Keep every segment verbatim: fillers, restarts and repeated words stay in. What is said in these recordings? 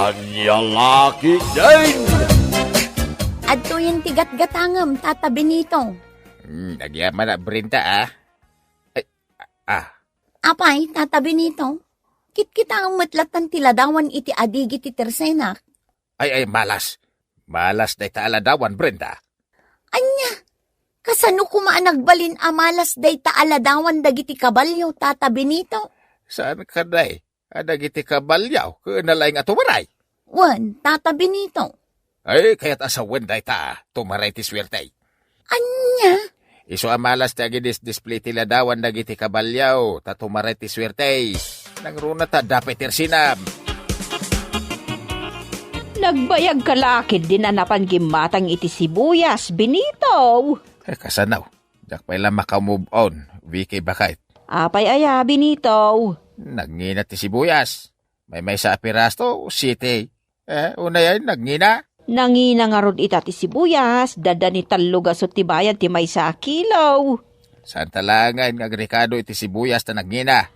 Ania la ketdin? Adtoyen ti gatgatangem, Tata Benito. Hmm, agyamanak, Brenda, ah. Ay, ah. Apay, Tata Benito, kitkitaem met lattan ti ladawan iti adigi ti tersenak. Ay, ay, malas. Malas dayta a ladawan, Brenda. Ania? Kasano koma a nagbalin a malas dayta a ladawan dagiti kabalio, Tata Benito? Saan kadi a dagiti kabalio ket nalaing a tumaray? Wen, Tata Benito. Ay, kayat a sawen dayta, tumaray ti suerte. Ania? Isu a malas ti agidisdisplay ti ladawan dagiti kabalio, ta tumaray ti suerte. Nangruna ta adda pay ti arsinam. Nagbayagka la ketdin a napan gimmatang iti sibuyas, Benito. Eh, kasano? Diak pay la maka-move on, Vicky, baket. Apay aya, Benito? Nagngina ti sibuyas. Maymaysa a piraso, siyete. Eh, unay ay nagngina? Nangina ngarud ita ti sibuyas, dadda ni tallo gasut ti bayad ti maysa a kilo. Saan ta laengen nga agrikado iti sibuyas ta nagngina?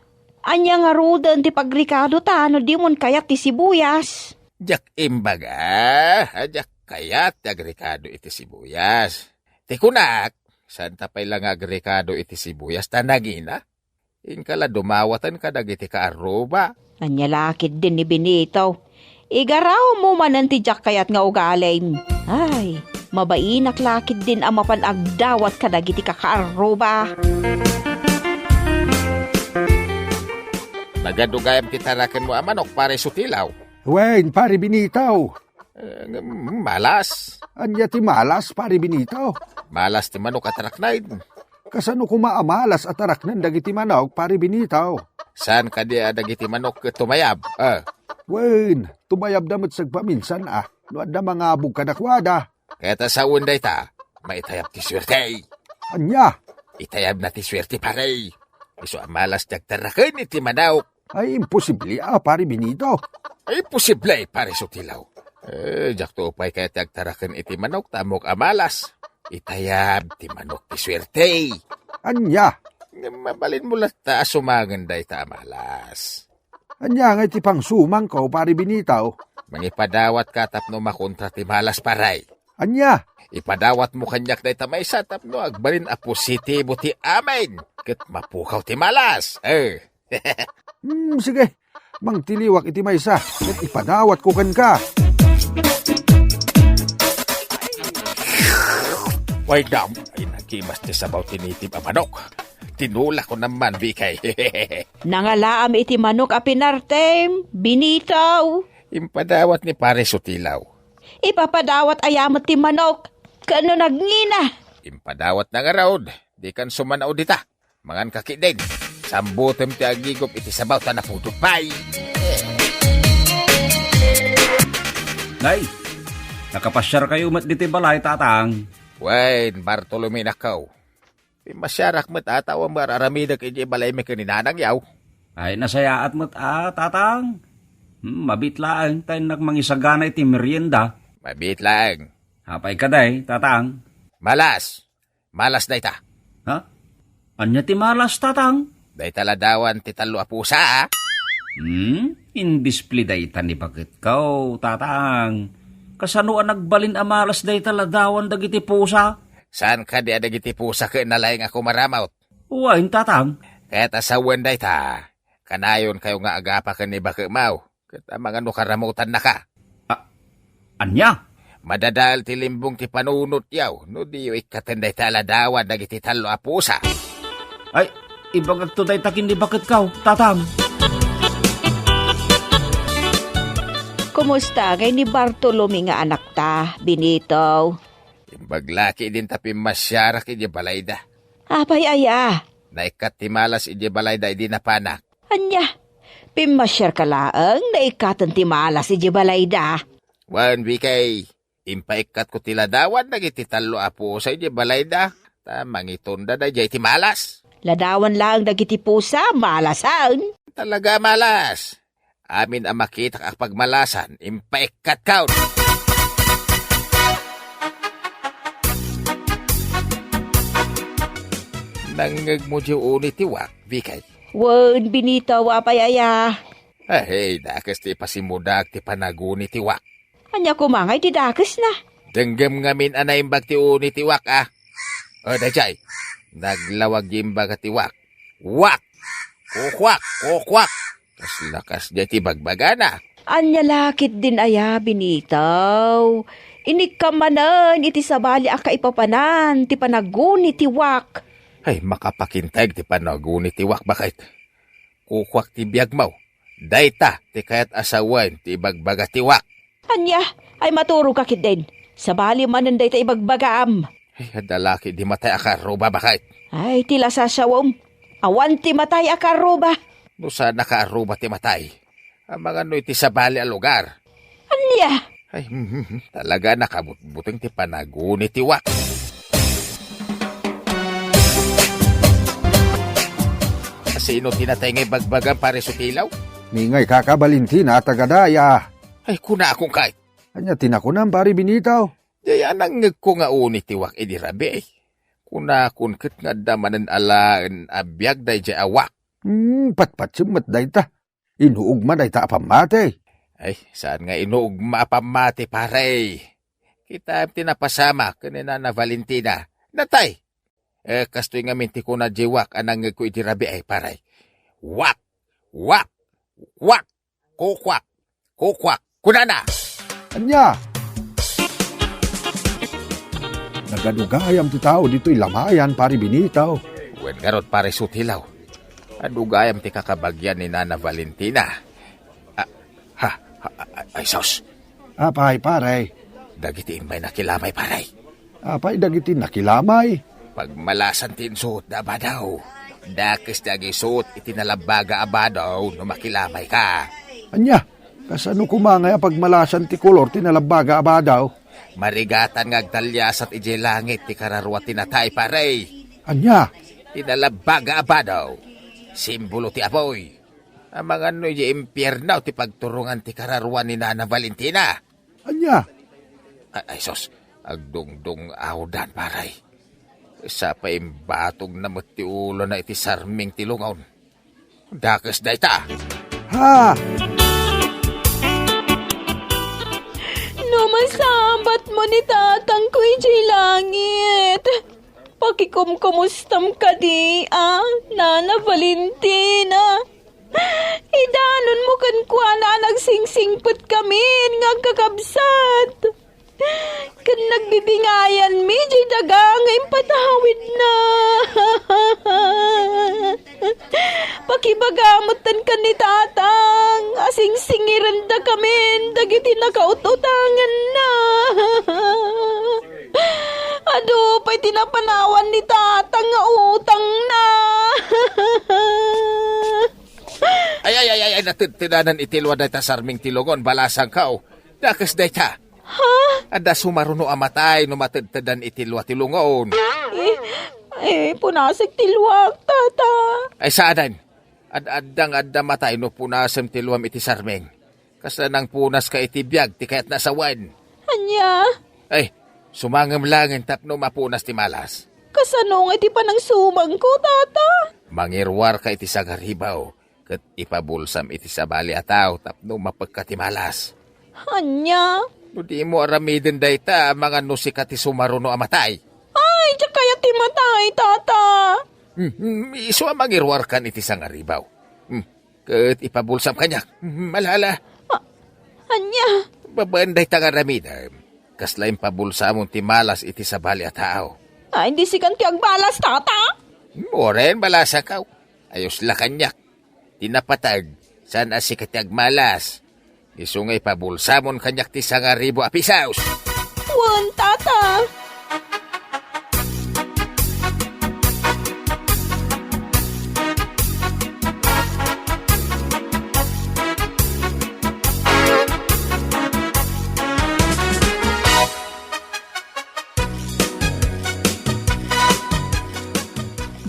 Ania ngaruden ti pagrikado ta no dimon kayat ti sibuyas? Diak imbaga, a diak kayat ti agrikado iti sibuyas. Ti kunak, saan ta pay la nga agrikado iti sibuyas ta nangina? Inka la dumawatan kadagiti kaarruba. Ania la ketdin ni Benito? Igarawmo manen ti diak kayat nga ugalim. Ay, mabainak la ketdin a mapan agdawat kadagiti kakaarruba. Nagadu gayam ti tarakenmo a manok, Pare Sutilaw. Wen, Pare Benito. Eh, malas. Ania ti malas, Pare Benito? Malas ti manok a taraknen. Kasano koma a malas a taraknen dagiti manok, Pare Benito? Saan kadi a dagiti manok ket tumayab? Eh. Wen, tumayabda met sagpaminsan a no adda mangabog kadakuada. Kayat a sawen dayta, maitayab ti suerte. Ania? Itayabna ti suerte, pare. Isu a malas ti agtaraken iti manok. Ay, imposible a, Pare Benito. Ay, imposible, Pare Sutilaw. Eh, diakto pay kayat ti agtaraken iti manok ta ammok a malas. Itayab ti manok ti suerte. Ania? Ngem mabalinmo latta a sumangen dayta a malas. Ania ngay ti pangsumangko, Pare Benito? Mangipadawatka tapno makontra ti malas, pare. Ania? Ipadawatmo kaniak dayta maysa tapno agbalin a positibo ti amin ket mapukaw ti malas. Eh. Hmm, sige. Mangtiliwak iti maysa ket ipadawatko kenka. Way dam, ay nagimas ti sabaw ti native a manok. Tinulak ko naman, Bikay. Nangalaam iti manok a pinartem, Benito. Impadawat ni Pare Sutilaw. Ipapadawat aya met ti manok, ken no nagngina? Impadawat na ngarud, dikan sumanao dita. Mangan ka ketdin. Sambutem ti agigop iti sabaw ta napudot pay. Nay, nakapasiarkayo met ditoy balay, Tatang? Wen, Bartolome, nakaw. Pimmasiarak met a ta awan met ar-aramidek idiay balaymi ken ni Nanang, yaw. Ay, nasayaat met a, Tatang. Hmm, mabiit laeng ta innak mangisagana iti merienda. Mabiit laeng. Apay kadi, Tatang? Malas. Malas dayta. Ha? Ania ti malas, Tatang? Dayta ladawan ti tallo a pusa, a? Hmm? Indisplay dayta ni baketko, Tatang. Kasano a nagbalin a malas dayta ladawan dagiti pusa? Saan kadi a dagiti pusa ket nalaing a kumaramut? Wen, Tatang. Ket a sawen dayta, kanayonkayo nga agapa ken ni baketmo, ket amangan no karamutannaka. A-, ania? Madadael ti limbong ti panunotyo no diyo ikkaten dayta a ladawan dagiti tallo a pusa. Ay, ibagakto dayta ken ni baketko, Tatang. Kumusta ngay ni Bartolome nga anakta, Benito? Imbag la ketdin ta pimmasiarak idiay balayda. Apay aya? Naikkat ti malas idiay balayda idi napanak. Ania? Pimmasiarka laeng, naikkaten ti malas idiay balayda? Wen, Bikay, impaikkatko ti ladawan dagiti tallo a pusa idiay balayda, ta mangitunda daydiay ti malas. Ladawan laeng dagiti pusa, malasen. Talaga a malas. Amin a makitak a pagmalasan, impaikkatko. Nangngegmo diay uni ti wak, Bikay? Wen, Benito, apay aya? Ay, dakes ti ipasimudak ti panaguni ti wak. Ania koma ngay ti dakesna? Denggem ngamin a naimbag ti uni ti wak, a. O, dayjay. Naglawag ti imbaga ti wak. Wak! Kukwak! Kukwak! Kasla kasdiay ti bagbagana. Ania la ketdin aya, Benitaw? Inikkam manen iti sabali a kaipapanan ti panaguni ti wak. Ay, makapakinteg ti panaguni ti wak, baket. Kukwak ti biagmo. Dayta ti kayat a sawen ti ibagbaga ti wak. Ania? Ay, maturogka ketdin. Sabali manen dayta ibagbagam. Ay, adda la ketdi matay a karruba, baket. Ay, ti lasasawem. Awan ti matay a karruba. No saan a karruba ti matay, amangan no iti sabali a lugar. Ania? Ay, mhm, talaga nakabutbuteng ti panaguni ti wak. Sino ti natay nga ibagbagam, Pare Sutilaw? Ni ngay kaka Valentina a taga daya. Ay, kunakon kay. Ania ti nakunam, Pare Benitaw? Dayta a nangngegko nga uni ti wak idi rabii. Kunakon ket nga adda manen alaen a biag dayjay a wak. Hmm, patpatsem met dayta. Inuogma dayta a pammati. Ay, saan nga inuogma a pammati, pare? Kitaem ti napasama ken ni Nana Valentina. Natay! Eh, kastoy ngamin ti kuna diay wak a nangngegko idi rabii, pare. Wak! Wak! Wak! Kukwak! Kukwak! Kunana! Ania? Nagadugayam ti tao ditoy lamayan, Pare Benitaw. Wen ngarud, Pare Sutilaw. Adugayam ti kakabagian ni Nana Valentina. Ah, ha, ha, ay, sus. Apay, pare? Dagiti immay nakilamay, pare. Apay dagiti nakilamay? Pagmalasan ti insuot da a badaw. Dakes ti agisuot iti nalabbaga a badaw no makilamay ka. Ania? Kasano koma ngay a pagmalasan ti kolor ti nalabbaga a badaw? Marigatan nga agtaliasat idiay langit ti kararua ti natay, pare. Ania? Ti nalabbaga a badaw. Simbolo ti apoy. Amangan no idiay impierno ti pagturongan ti kararua ni Nana Valentina. Ania? A-, ay, sus, agdungdung-awdan, pare. Sa pay imbatogna met ti ulona iti sarming ti lungon. Dakes dayta. Ha? No masabatmo ni tatangko idiay langit, pakikumkumustam kadi a, Nana Valentina. Idanonmo kenkuana a nagsingsingpetkamin nga agkakabsat. Ken nagbibingayanmi diay daga nga impatawidna. Pakibaga metten ken ni tatang a singsingirendakamin dagiti nakaut-utangenna. Adu pay ti napanawan ni tatang nga utangna. Ay, ay, ay, ay, ay, natedtedanan iti lua dayta sarming ti lungon, balasangko. Dakes dayta. Ha? Adda sumaruno a matay no matedtedan iti lua ti lungon. Eh, eh, punasek ti luak, tata. Ay, saanen. Ad-adda nga adda matay no punasem ti luam iti sarming. Kasla nangpunaska iti biag ti kayatna a sawen. Ania? Ay, sumangem laengen tapno mapunas ti malas. Kasano nga iti panangsumangko, tata? Mangiruarka iti sangaribaw, ket ipabulsam iti sabali a tao tapno mapekka ti malas. Ania? No dimo aramiden dayta, amangan no sika ti sumaruno a matay. Ay, diak kayat ti matay, tata. Hmm, hmm, isu a mangiruarkan iti sangaribaw. Hmm, ket ipabulsam kaniak. Hmm, ala, ala. A-, ania? Babaen dayta nga aramidem, kasla impabulsamon ti malas iti sabali a tao. Ay, di sikan ti agmalas, tata? Uray, malasakaw. Ayos la kaniak. Ti napateg, saan a sika ti agmalas. Isu nga ipabulsamon kaniak ti sangaribu a pisos. Wen, tata.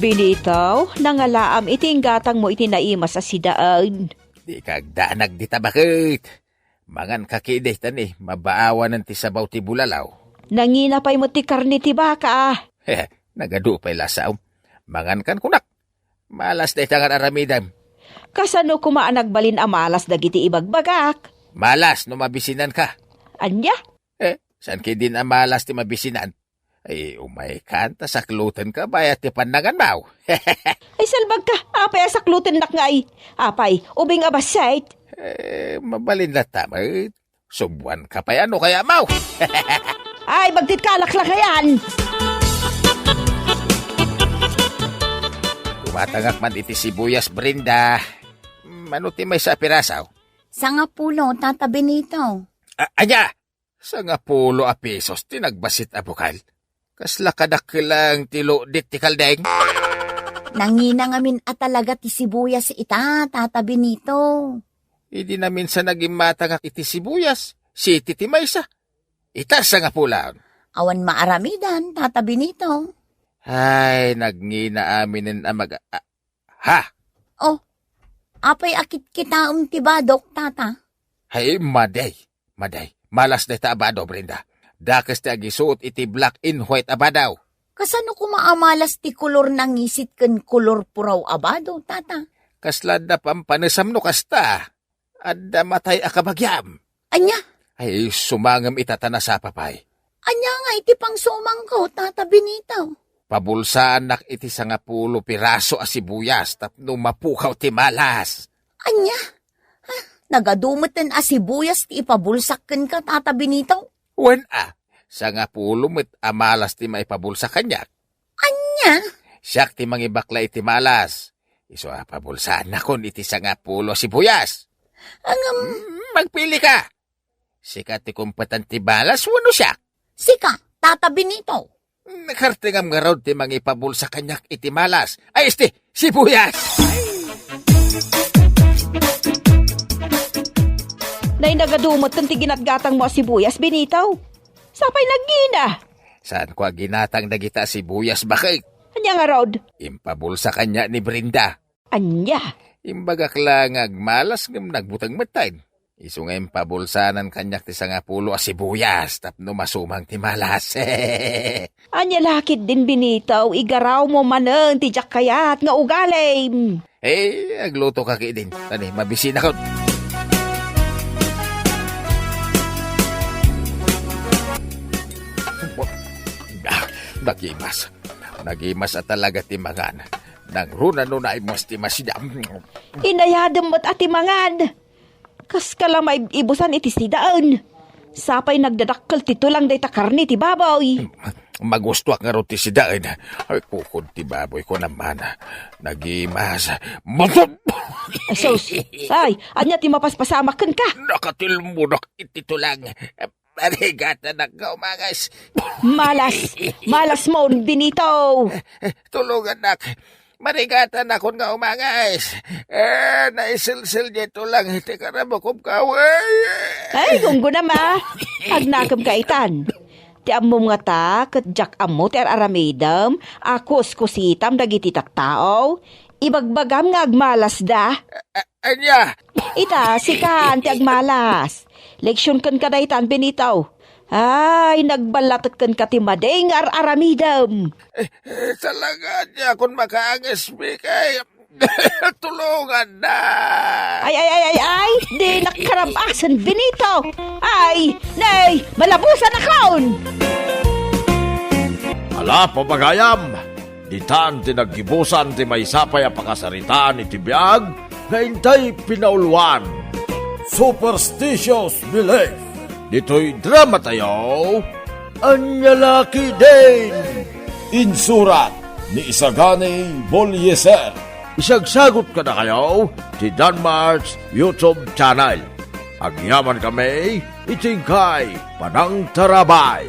Benitaw, nangalaam iti inggatangmo iti naimas a sidaen. Dika agdanag dita, baket. Manganka kadi ta ni, mabaawanen ti sabaw ti bulalaw. Nangina pay met ti karne ti baka, a. He, nagadu pay lasaom. Mangankan kunak. Malas dayta nga aramidem. Kasano koma a nagbalin a malas dagiti ibagbagak? Malas no mabisinanka. Ania? Eh, saan ketdin a malas ti mabisinam? Ay, umaykan, ta saklutenka bayat ti pannanganmo. Ay, salbagka, apay a saklutennak ngay? Apay, ubing a bassit? Eh, mabalin latta met. Subuanka pay, ano kaya, maw? Ay, bagtit ka, laklakayan! Tumatangak man iti sibuyas, Brenda. Mano ti maysa a piraso? Sangapulo, Tata Benito. A-, ania? Sangapulo a pesos ti nagbassit a bukal? Kasla kadakkel ti lukdit ti kaldeng? Nangina ngamin a talaga ti sibuyas ita, Tata Benito. Idi naminsan a gimmatangak iti sibuyas, siti ti maysa. Ita, sangapulo. Awan maaramidan, Tata Benito. Ay, nagngina aminen a mag-, a-, ha? Oh, apay a kitkitaem ti badok, Tata? Ay, madi. Madi. Malas dayta a bado, Brenda. Dakes ti agisuot iti black and white a bado. Kasano koma a malas ti kolor nangisit ken kolor puraw a bado, Tata? Kasla adda pampanesam no kasta. Adda matay a kabagiam. Ania? Ay, sumangem ita ta nasapa pay. Ania ngay ti pangsumangko, Tata Benito? Pabulsaannak iti sangapulo piraso a sibuyas tapno mapukaw ti malas. Ania? Ah, nagadu metten a sibuyas ti ipabulsak kenka, Tata Benito? Wen a, sangapulo met a malas ti maipabulsa kaniak. Ania? Siak ti mangibakla iti malas. Isu a pabulsaannakon iti sangapulo a sibuyas. Ngem, mm, magpilika. Sika ti kumpetan ti malas wenno siak? Sika, Tata Benito. Nakartengam ngarud ti mangipabulsa kaniak iti malas. Ay, esti, sibuyas! Nay, nagadu metten ti ginatgatangmo a sibuyas, Benito. Sapay nagngina. Saanko a ginatang dagita a sibuyas, baket. Ania ngarud? Impabulsa kaniak ni Brenda. Ania? Imbagak la nga agmalas ngem nagbuteng metten. Isu nga impabulsaanan kaniak ti sangapulo a sibuyas tapno masumang ti malas. Ania la ketdin, Benito, igarawmo manen ti diak kayat nga ugalim. Eh, aglutoka ketdin. Tani, mabisinakon. Ah, nagimas. Nagimas a talaga ti mangan. Nangruna no naimas ti masida. Inayadem met a ti mangan. Kaska la maib-ibusan iti sidaen. Sapay nagdadakkel ti tulang dayta karne ti baboy. Magustoak ngarud ti sidaen. Ay, kukod ti baboy ko naman. Nagimas. Masod! Ay, sus. Ay, ania ti mapaspasamak kenka? Nakatilmudak iti tulang. Marigatanak nga umanges. Malas! Malasmon, Benito! Tulongannak. Marigatanakon nga umanges. Eh, naisilsil diay tulang iti karabukom, kaway. Ay, gunggonam a. Agnakemka itan. Ti ammom ngata, ket diak ammo ti ar-aramidem a kuskusitam dagiti tattao. Ibagbagam nga agmalasda. A-, ania? Ita, sikan ti agmalas. Leksion kenka daytan, Benito. Ay, nagballatek kenka ti madi nga ar-aramidem. Eh, eh, talaga, diakon makaanges, Bikay. Tulongannak. Ay, ay, ay, ay, ay, dinak karabasen, Benito. Ay, nay, malabusanakon. Ala, pagayam. Ditan ti naggibusan ti maysa pay a pakasaritaan iti biag nga intay pinauluan. Superstitious Belief. Ditoy dramatayo, Ania La Ketdin? Insurat ni Isagani Bolieser. Isagsagut kadakayo ti Danmart's YouTube channel. Agyamankami iti inkay panangtarabay.